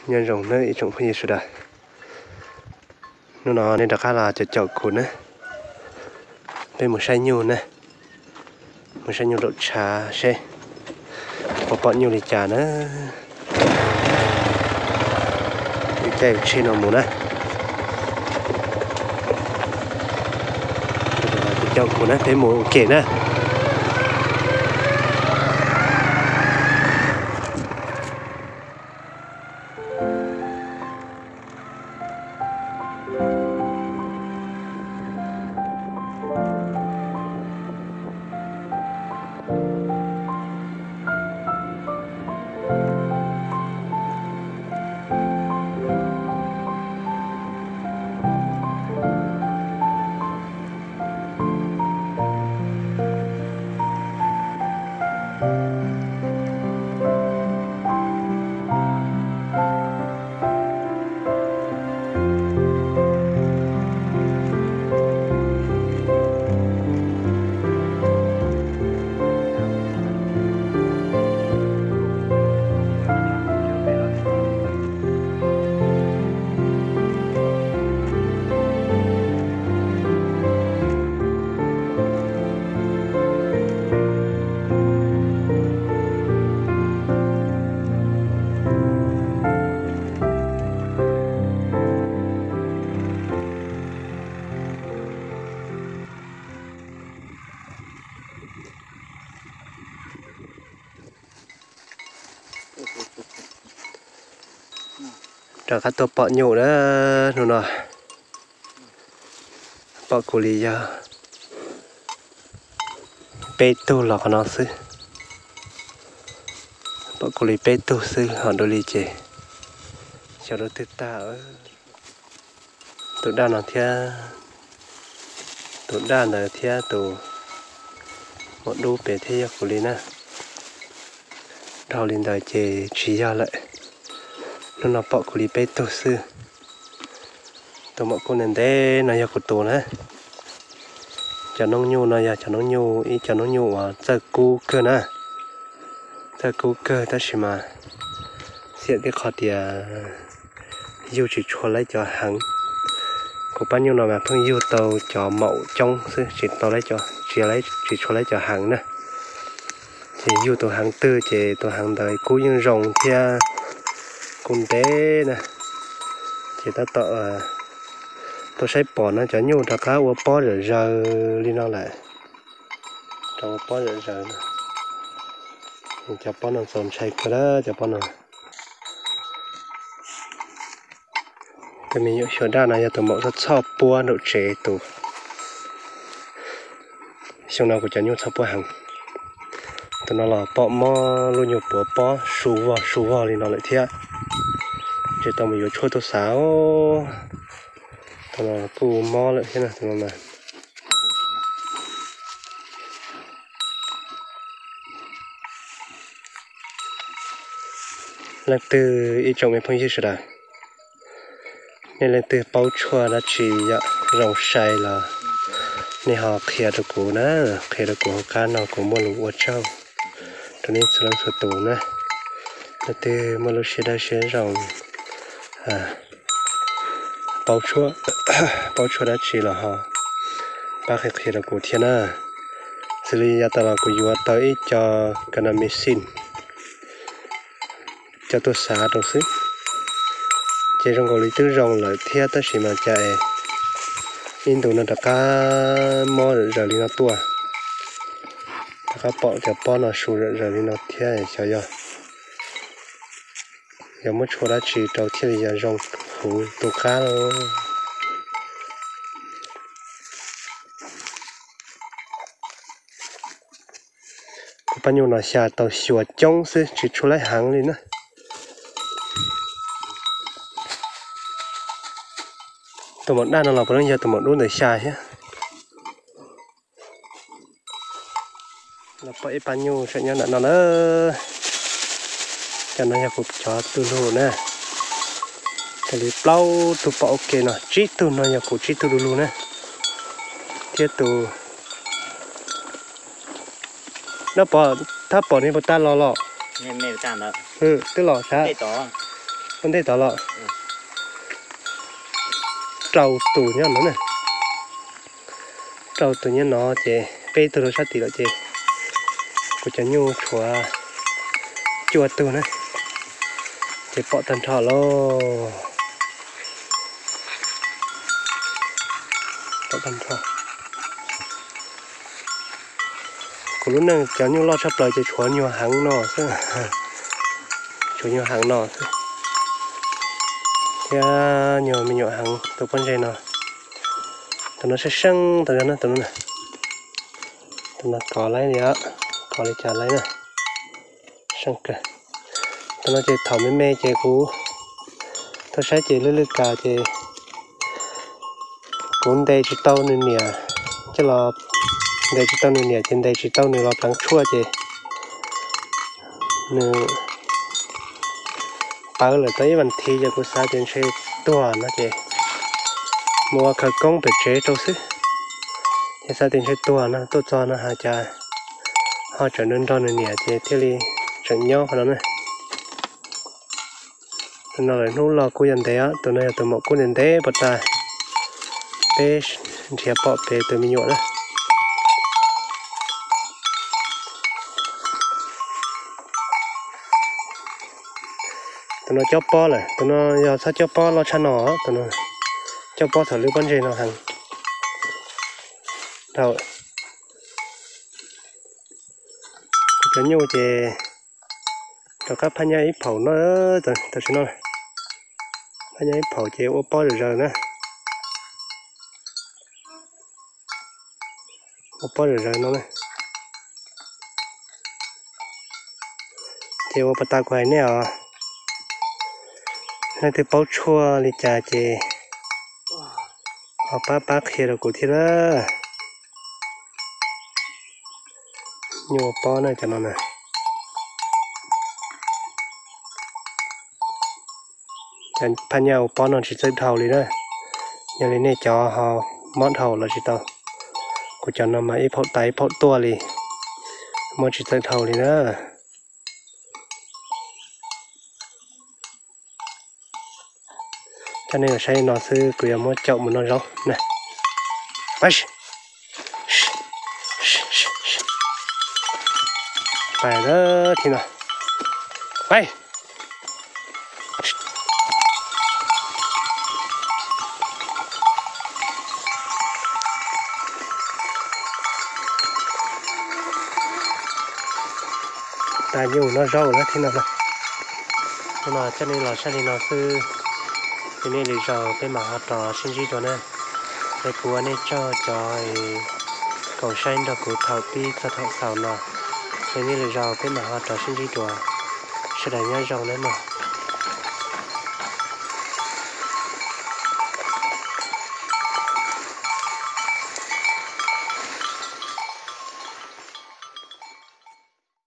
Nyob zoo nawb ib tsoom phooj ywg sawv daws. Hnub no nej rov qab los caum caum kuv na. Peb mus saib nyuj na. Mus saib nyuj nraum tshav seb puas pom nyuj li cas na. Caij tsheb no mus na. Caum kuv na, peb mus ua ke na. Rov qab tuaj pom nyuj na. Hnub no pom kuv li yog peb tug los qhov no xwb. Pom kuv li peb tug xwb ho dua li ces xyov dua twg tag. Tus daj no thiab, tus daj ntawd thiab tus maum dub pem thiab yog kuv li na. Dhau li ntawd ces tsis yog lawm. Hnub no pom kuv li peb tug xwb. Tus maum kub ntev ntev no yog kuv tus na. Cov noob nyuj no yog cov noob nyuj, ib cov noob nyuj uas txawj kub kawg na. Txawj kub kawg tab sis mas xiam tib qho tias yug tsis tshua laib cov heev. Kuv pab nyuj no mas pheej yug tau cov maum coob xwb, tsis tau, tsis tshua laib cov heev na. Ces yug tus heev twg ces tus heev ntawd kub yeej zoo thiab kub ntev na. Ces tab tom tuaj saib pom no cov nyuj rov qab ua pob zom zaws li no lawm. Rov ua pob zom zaws. Cov pob no txaus ntshai kawg lawm cov pob no. Tus me nyuam xyuas daj no yog tus maum txhoj txhoj puab nraum tsev tus. Xyoo no kuv cov nyuj txhoj puab heev. Tus no los pom mob lub nyuag puav pob su vog su vog li no lawm thiab. Tsis tau mus yuav tshuaj tuaj xav. Tus no kuj mob lawm thiab na, tus no na. Leej twg ib tsoom me phooj ywg sawv daws, nej leej twg paub tshuaj dab tsi yom zoo sai los nej ho qhia rau kuv na, qhia rau kuv hauv qab no kuv muaj lus ua tsaug rau nej txhua leej txhua tus na. Leej twg muaj lub siab dawb siab zoo paub tshuaj, paub tshuaj dab tsi los ho pab qhia qhia rau kuv thiab na. Xws li yav tas los kuv yuav tau ib co kanamycin coj tuaj xav rau xwb. Ces zoo nkaus li twb zoo lawm thiab tab sis mas cas es ib ntus no rov qab mob zom zaws li no tuaj. Rov qab pom cov pob no su zom zaws li no thiab, xyov yog, yog muab tshuaj dab tsi rau thiaj li yog zoo huv tu qab lauj. Kuv pab nyuj no xya tau xyuas coob xwb tsis tshua laib heev li na. Tus maum daj no los puav leej yog tus maum dub ntawd xya thiab. Los pom ib pab nyuj tseem nyob ntawm no na. Cov no yog kuv cov du lug na. Raws li plaub tug pom ua ke no tsib tug no yog kuv tsib tug du lug na. Thiab tus, no pom, thab pom ni puas tag los los? Twb los sav. Ua ntej tod los rau tus nyob no na, rau tus nyob no ces peb tug rau sab tid lawm ces kuv cov nyuj tshuav cuaj tug na, ces pom tag nrho lauj. Pom tag nrho. Kuv lub neej cov nyuj loj tshaj plaws ces tshuav nyuag heev no xwb, tshuav nyuag heev no xwb, thiab nyuag me nyuam heev tus pob ntseg no. Tus no seej seej tau yog na, tus no, tus no kov laib li, kov li cas laib na, seej kawg. Tus no ces thaum me me ces kuv tuaj saib ces lwj lwj kawg ces kuv ntes tsis tau nws niam, coj los ntes tsis tau nws niam ces ntes tsis tau nws los pleev tshuaj ces nws pawv lawm tau ib vas thiv ces kuv xav tias ntshe tuag no ces mus ua khawv koob pem tsev rau xwb, ces xav tias ntshe tuag no tuaj txog no hais cas ho tseem nrog nws niam ces thiaj li tseem nyob qhov no na. Tus no lawm hnub los kuj yog ntev, tus no yog tus maum kub ntev ntev puas tas, peb nrhiav pom pem tus me nyuam na. Tus no cob pob lawm, tus no yog txhob cob pob loj tshaj no, tus no cob pob thaum lub pob ntseg no heev dhau. Kuv cov nyuj ces rov qab phaj nyaj ib phaum no, tam sim no phaj nyaj ib phaum ces ua pob zom zaws na. Ua pob zom zaws no na. Ces ua puas tas kuv hais nej os, leej twg paub tshuaj li cas ces ho pab pab qhia rau kuv thiab lawm. Nyuj ua pob na cov no na. Cov phaj nyaj ua pob no tsis txawj dhau li na. Yog li nej cov ho mob dhau los tsis tau. Kuv cov no mas ib phaum tas ib phaum tuaj li, muab tsis txawj dhau li na. Coj nej los saib no xwb, kuv yuav muab caum mus noj zaub na. Pais lawm thiab no. Pais. Tas nyuj noj zaub lawm thiab no. Hnub no coj nej los saib li no xwb, yog nej lwm zaus peb mam ho rov sib ntsib dua na. Es kuv ua nej tsaug cov koom saib nrog kuv thaum pib txog thaum xaus no. Es nej lwm zaus peb mam ho rov sib ntsib dua. Sawv daws nyob zoo nawb mog.